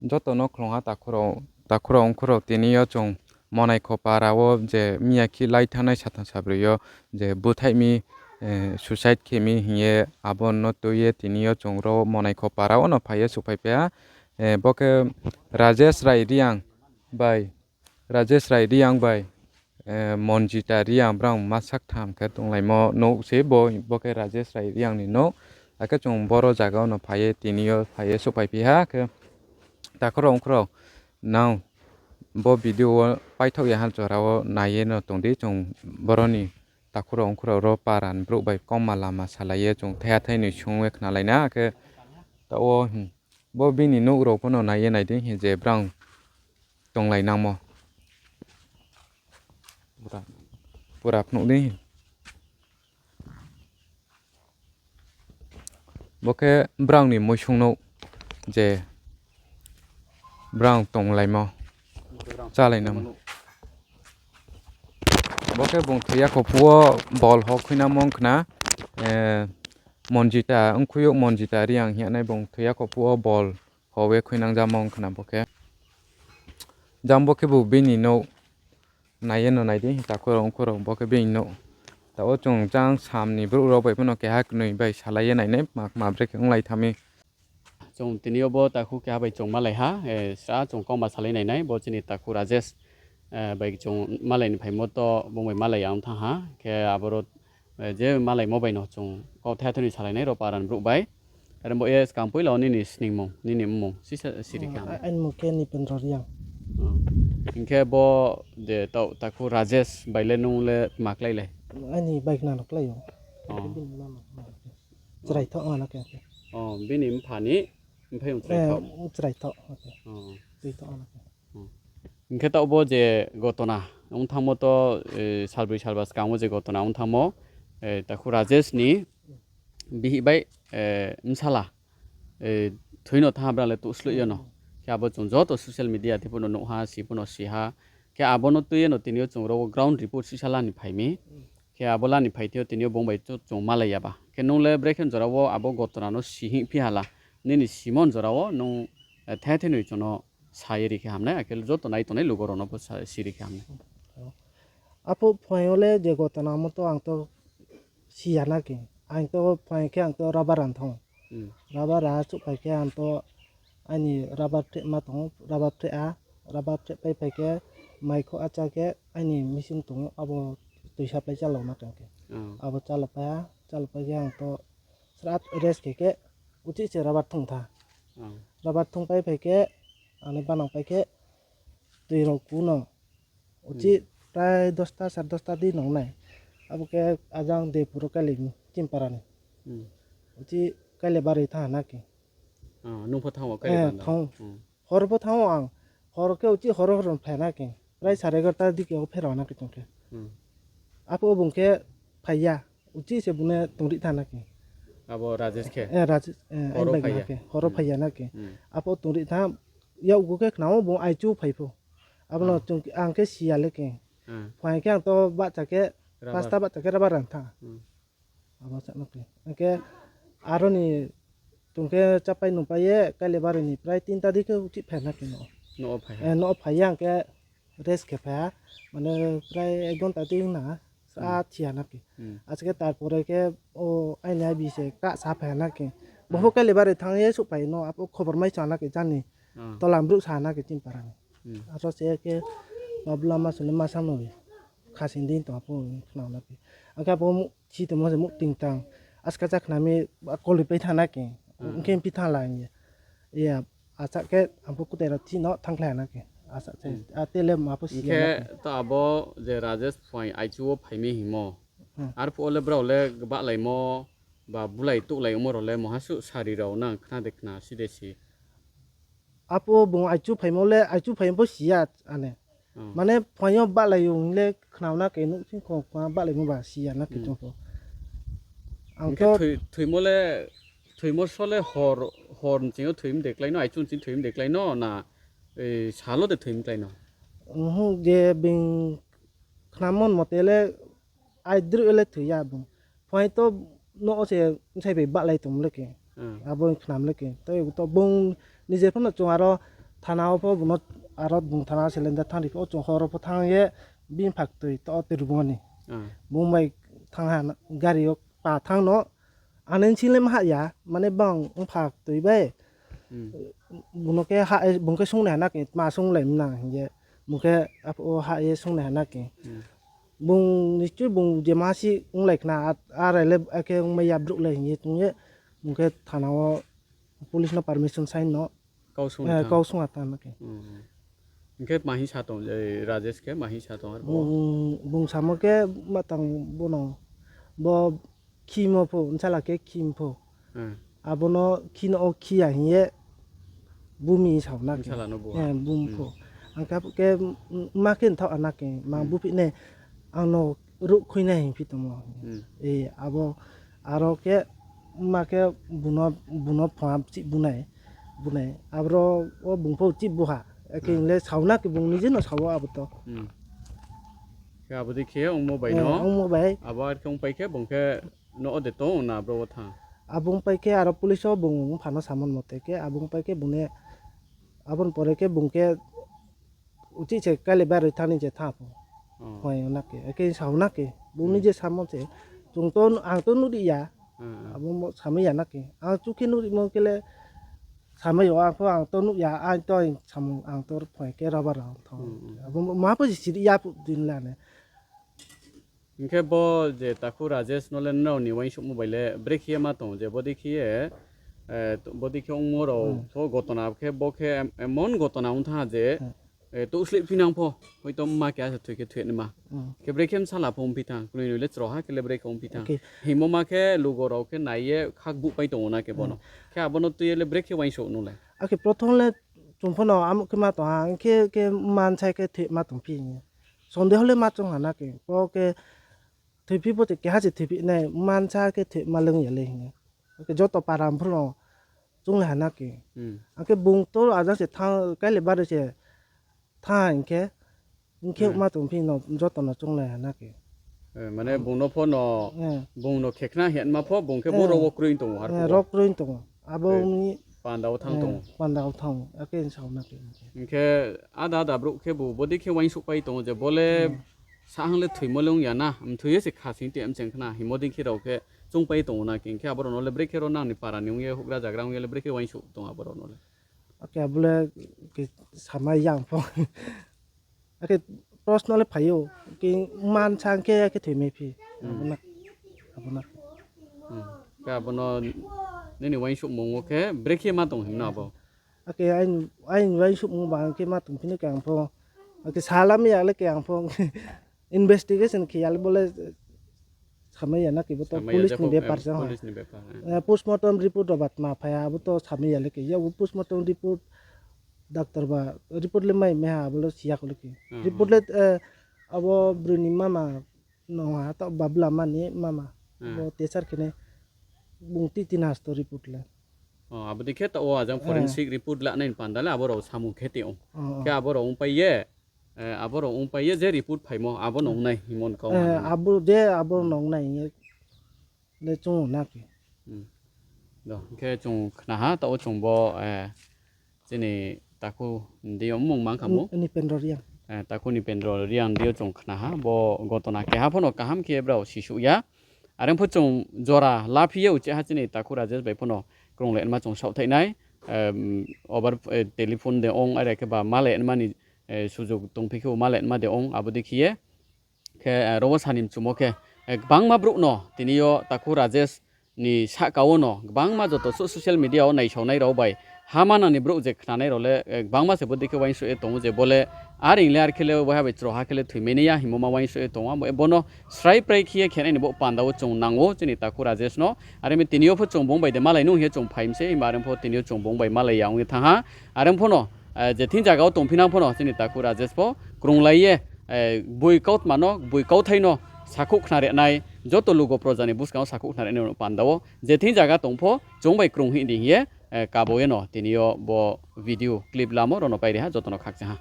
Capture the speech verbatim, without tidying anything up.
jotono khulumkha takhurok, takhurok ongkhorok tini o chwng Monaikho para o je miyakhe lai thanai satham sabrwi o je bwthaimi, eh, suicide khemi hiye abono twiye tini o chwng ro Monaikho para o no phaiye suphai phaha. Eh, bo khe Rajesh Rai Reang bai, Rajesh Rai Reang bai, eh, Monjita Reang, brang ma sak tham khe tonglaimo nuk se bo, bo khe Rajesh Rai Reang ni nuk. Hakhe chwng boro jaga o no phaiye tini o phaiye suphai phaha khe takhurok ongkhorok nang bo video o paithok ya hal jora o naiye no tongdi chwng boroni takhurok ongkhorok ro para ni borok bai kokma lama salaiye chwng thaya thaini sungwi khna laina khe ta o, hmm, bo bini nuk rok phano naiye naidi je brang tonglai nangmo. Pura, pura phunukdi. Bo khe brang ni muisung nuk je brang tonglaimo, chalainamo. Bo khe bung thwiya kho phuo bol ho khuinamo wng khna, eh, Monjita wng khuyuk Monjita Reang hinyanai bung thwiya kho phuo bol howe khuinangjamo wng khna bo khe. Jang bo khe bo bini nok naiye no naidi, takhurok ongkhorok bo khe bini nok. Ta o chwng jang samni borok rok bai phano keha kwnwi bai salaiye nainai ma, ma bre khe wng lai thami. Chwng tini o bo takhu keha bai chwng malai ha, eh, sa chwng kokma salai nainai, bo chini takhu Rajesh, eh, bai chwng malai ni phaimo to bung bai malai ya wng thang ha, khe aboro eh, je malai mo bai no chwng kok thaya thani salai nai ro paran borok bai. Are bo e skang puila o nini sningmung, nini mmung, sisa siri khe. Ani mung khe Nipendra Reang. Oh. Hinkhe bo je tau takhu Rajesh bai le nung le tma klai le? Ani bai khna no klai o. Oh. Bini mama. Chwrai thok ano khe. Oh, bini mpha ni mphai chwrai thok. Chwrai thok. Oh. Chwrai thok ano khe. Hmm. Hinkhe ta obo je gotona wng thangmo to, eh, salbrwi salba swkango je gotona wng thangmo, eh, takhu Rajesh ni bihik bai, eh, bwsala, eh, thwino tha bwrale tuslwi yano. Khe abo chwng joto social media tei phano nukha, si phano siha. Khe abono twiwi no tini o chwng rogo ground report sisa lani phaimi. Khe abo lani phaitio tini o bong bai chwng malai yaba. Khe nung le brekhe jora o abo gotona no si hing phihala. Nini simon jora o nung, eh, the the nwi chwngno sai rikhe hamnai, akhe joto nai tongnai lugo rokno bo sa-, si rikhe hamnai. Apo phuaio le je gotona mo to ang to siya na khe. Ang to phuai khe ang to rubber rang thong. Hmm. Rubber ra chuk pai khe ang to ani rubber tre ma tongo, rubber tre a, rubber tre pai pai khe mai kho acha khe ani machine tongo, abo twi supply chalok na tong khe. Oh. Abo chalok pai ha, chalok pai khe ang to srat rest khe khe uchi se rubber thung tha. Oh. Rubber thung pai pai khe ani banang pai khe twi rok kuno. Uchi Hmm. prai dosta, sar dosta di nongnai. Abo khe ajang de puro kali Chimpara ni. Hmm. Uchi kali bari tha na khe. Ah, nung pho thango kali Eh, banda. Thang. Hmm. Hor pho thango ang. Hor khe uchi hor hor phai na khe. Prai sare egarta di khe o phero na khe tong khe. Hmm. Apo bung khe phaiya. Uchi se bune tongri tha na khe. Abo Rajesh khe? Eh, Rajesh, eh, Horo ai bai phaiya? Na khe. Horo Hmm. Phaiya na khe. Hmm. Apo tongri tha. Ya ugo khe khnao bung ai chu phai pho. Abono Ah. Chwng ang khe siya le khe. Ah. Phai khe ang to bacha khe, Rubber. Pasta bacha khe rubber rang tha. Hmm. Abo sa no khe. Ang khe aro ni tong khe chapai nung pai ye, kale bari ni prai tinta di khe uchi phai na khe no. No phai. Eh, no phai yang khe rest khe phai ha. Mane prai ek ghonta di na. Sa Hmm. Thiya na khe. Hmm. Ache khe tarpore khe o aini abi se ka sa phai na khe. Bo Hmm. Kale bari thang ye su phai no, abo khobor mai sa na khe jani. Ah. Tola bru sa na khe Chimpara ni. Hmm. Aro se khe mabla ma suni ma samno bi. Khasing din to apo khna na bi. Aka apo mu si to mo se mu ting tang. Aska chak na mi koli pe tha na khe. Hmm. Ungke pi tha la ni. Ya, acha khe apo kutai ra thi no thang khlai na khe. Acha se Hmm. A tele ma apo si Hinkhe na khe. To abo je Rajesh phai aichu o phai mi himo. Hmm. Arphuh o le brao le bahlaimo ba bulai tuklaimo rok le moha su sari rok nang khna de khna si de si. Apo bung aichu phaimo le, aichu phaimo siya ane. Hmm. Mane phaio bahlai yung le khnauna ke nuk sing khong khong bahlai mo ba siya na ke Hmm. Tong pho. Ang Hinkhe to thwi-, thwimo le, thwimo so le hor, hor ni chingo thwim de klai no, aichu ni chingo thwim de klai no na, eh, salo de thwim klai no? Uhum, je bing khnamon mote le ai dru le thwiya bung. Phai to no se sai bai bahlai tum le ke. Hmm. Abo khnam le ke. To to bung nije phano chung aro thana o pho bono aro bung thana cylinder thang ri pho, o chwng horo pho thang ye bini phaktwi to twi rwmani. Ah. Bung bai thang ha na, gari o pa thang no, ani chile ma ha ya, mane bang wng phaktwi bai. Hmm. Bono khe ha, bung khe sung nai hana khe, ma sung lai mna hingye, bung khe ap-, o ha ye sung nai hana khe. Hmm. Bung nischoi bung je ma si wng lai khna, a, a rai le, a khe wng ma ya bruk le hingye tong ye, bung khe thana o police no permission sign no. Kau sung Eh, thang. Kau sung atang na khe. Hmm. Hingkhe mahi sa tong, eh, Rajesh khe mahi sa tong arbo. Bung, bung samo khe matang bono. Bo khimo pho, nsala khe khim pho. Hmm. Abono khino o khiya hiye bumi sa na khe. Nsala no buha. Eh, bum Hmm. pho. Angkha khe, mm, ma khe nthok ana khe, ma Hmm. bupi ne ang no ruk khuina hing phi tongmo. Hmm. Eh, abo aro khe ma khe buno, buno phua chi bunai, bunai. Abro o bung pho chi buha. Eke Hmm. le sauna khe bung nije no sao abo to. Hmm. Khe abo de khe ongmo bai Eh, no. Ongmo bai. Abo ar khe ong pai khe bung khe no o de tong na abro o thang. Abo ong pai khe aro police o bung phano samon mote khe abo ong pai khe bung ne abon pore khe bung khe Uchi se kale barwi thani je tha pho. Oh. Hoi na ke, ke sa na ke. Bung ni Hmm. je samo se. Chung to, ang to nuri ya. Hmm, hmm. Abo mo samai ya na ke. Ang chu ke nuri mo kele samai yo, ang pho ang to nu ya, ang to samung ang to phoi ke rubber ang to. Hmm, hmm. Abo mo ma pho si ya pu din la ne. Hingkhe bo je takhu Rajesh no le nrao ni uaingsukmung bai le brekhe ma tongo je bodi khiye, eh, bodi khe ongmo rao Hmm. pho gotona khe bo khe em-, emon gotona ong tha je, Hmm. eh, to sleep phinang pho, hoito ma khe asa thwi khe thwi nima. Hmm. Khe brekhe msala pho ong phi thang, kwnwi nwi le chwraha khe le brekhe ong phi thang. Okay. Himo ma khe lugo rao khe nai ye khak buh pai tongo na khe bono. Hmm. Khe abono twi ye le brekhe uaingsuk nung le. Akhe prothom le chung pho no amuk khe ma tong ha, khe, khe mansa khe thwi ma tong phi. Sonde hole ma chong hana ke, po ke thwiphi bo keha se thwiphi nai, mansa ke thwi ma lwng ya le hinwi. Ke joto para phuru no chung le hana ke. Hmm. Angke bung to ajang se thang, kaile bare se thang hinkhe, hinkhe Hmm. ma tong phi no joto no chung le hana ke. Eh, mane Am- bung no pho no, Eh. bung no khekhna hiyan ma pho, bung khe Eh. bo rok wo kroi tongo har Eh, pho. Rok kroi tongo. Abo Eh, wngni, panda o thang eh, tongo. Panda o thang, ake sauna ke. Hinkhe ada ada brouh khe bo bodi khe uaingsuk pai tongo je bole Hmm. sahang le thwimo le wng ya na, mthwi se kha sing te mcheng khna himo dei khe rao khe chung pai tongo na, hinkhe abo rao no le brekhe rao nang ni para ni wng ye hugra jagra wng ye le brekhe uaingsuk tongo abo rao no le. Ake abo le ke sama yang pho. Ake proshno le phaio, ke mansa khe, khe thwi mephi. Hmm. Abono, abono. Hmm. Khe abono nini uaingsukmung o khe brekhe ma tong himno abo? Ake ain, ain uaingsukmung ba khe ma tong phino khe ang pho. Ake salam ya le khe ang pho. Investigation khe ya le bole Samaya na kibo to Samaya police ni jepho, bepar em, se, ha. Police ni bepar, eh. Eh, postmortem report rok ba tma phaya, abo to samaya le ke. Yabo postmortem report doctor ba report le mai meha, abo le siya ko le ke. Hmm, Report hmm. le, eh, abo bruni mama no ha to babla mani mama. Hmm. Abo tesar kene bung ti tin hasto report le. Oh, abo dikhe to o ajang Eh. forensic report la nai panda le abo rok samung khe tio. Oh, oh. Khe abo rok pai ye. Eh, abo rok wng pai ye je report phaimo, abo no wngnai himon kau Eh, manani. Abo je abo Hmm. no wngnai hinwi le chwng na khe. Hmm. Do, hwnkhe chwng khnaha, tao chwng bo, eh, chini takhu dio mung mang khamu. Ni-, Nipendra Reang. Eh, takhu Nipendra Reang dio chwng khnaha, bo gotona keha phano kaham khe brao sisuk ya. Are wngpho chwng jora laphiya uche ha chini takhu Rajesh bai phano kwrwng le ma chwng saohthainai, em, over, eh, telephone de ong, are khe ba ma le mani eh, sujok tongphi khe ma le ma de ong abo dikhiye. Khe, eh, robo sani mchumo khe, eh, kwbangma brouh no tini yo takhu Rajesh ni saka o no kwbangma joto so-, social media o naisaonai rok bai ha manani brouh je khnanai rok le, eh, kwbangma se bo dikhe uaingsuk ye tongo je bo le ar hingle ar khe le waiha bai chwraha khe le thwi mani ya himo ma uaingsuk ye tongo. Amo bono srai prai khiye khenai ni bo panda o chwng nango chini takhu Rajesh no. Are mi tini yo pho chwng bung bai de malai nung hiye chwng phai mse, himba are pho tini yo chwng bung bai malai ya ong ye thang ha. Are pho no, eh, je thing jaga o tongphinang phano chini takhu Rajesh pho kwrwng lai ye, eh, bui kautma no, bui kauthai no sakhuk khna rwnai, joto lugo proja ni bwskango sakhuk khna rwnai panda o je thing jaga tong pho chwng bai kwrwng hidi hiye, eh, kabo ye no tini yo bo video clip lamo rok no pai ri ha, joto no khakchang ha.